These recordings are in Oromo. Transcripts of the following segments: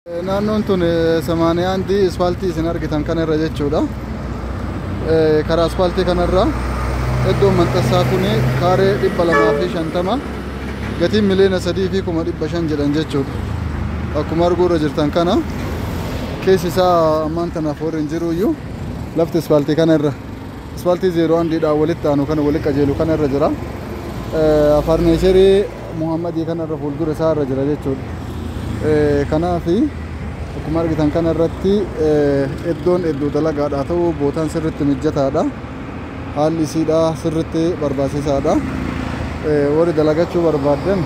Naannoon tun samaaniyaandii ispaaltii isin argitan kanarra jechuudha. Karaa ispaaltii kanarra iddoon maxxansaa kun kaaree 250, gatiin 3,500,000 jedhan jechuudha. Akkuma arguurra jirtan kana keessi isaa ammaan tanaaf warri hin jiru iyyuu lafti ispaaltii kanarra ispaaltii zeeroo andiidhaan walitti aanu kana walitti qajeelu kanarra jira. Farneecherii Muhammadii kanarra fuuldura isaa irra jira jechuudha. Kanaafi akkuma argitan kanarratti iddoon iddoo dalagaadhaa ta'u bootaan sirritti mijataadha. Haalli isiidhaa sirritti barbaachisaadha. Warri dalagachuu barbaaddan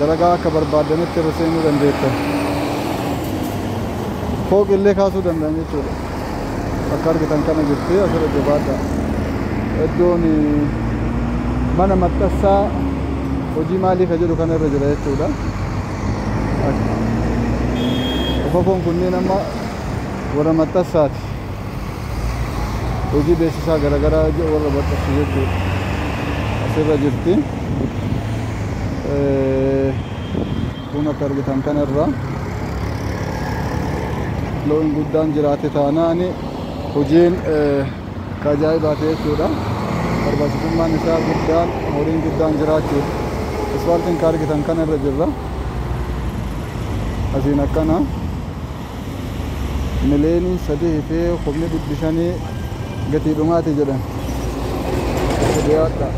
dalagaa akka barbaaddanitti irra seenuu dandeettan. Fooq illee kaasuu danda'an jechuudha. Akka argitan kana jirti asirra jabaadha. Iddoon mana maxxansaa hojii maalii ka jedhu kana irra jira jechuudha. Ofafoon kunneen amma warra maxxansaati. Hojii beeksisaa garaagaraa warra maxxansu jechuudha. Asirra jirti. Kun akka argitan kanarra loon guddaan jiraate taanaan hojiin ka ajaa'ibaati jechuudha. Barbaachisummaan isaa guddaan horiin guddaan jiraachuudha. Ispaaltiin ka argitan kanarra jirra. Asiin akkana 3,500,000 gatii dhumaati jedhan. Itti dhiyaadha.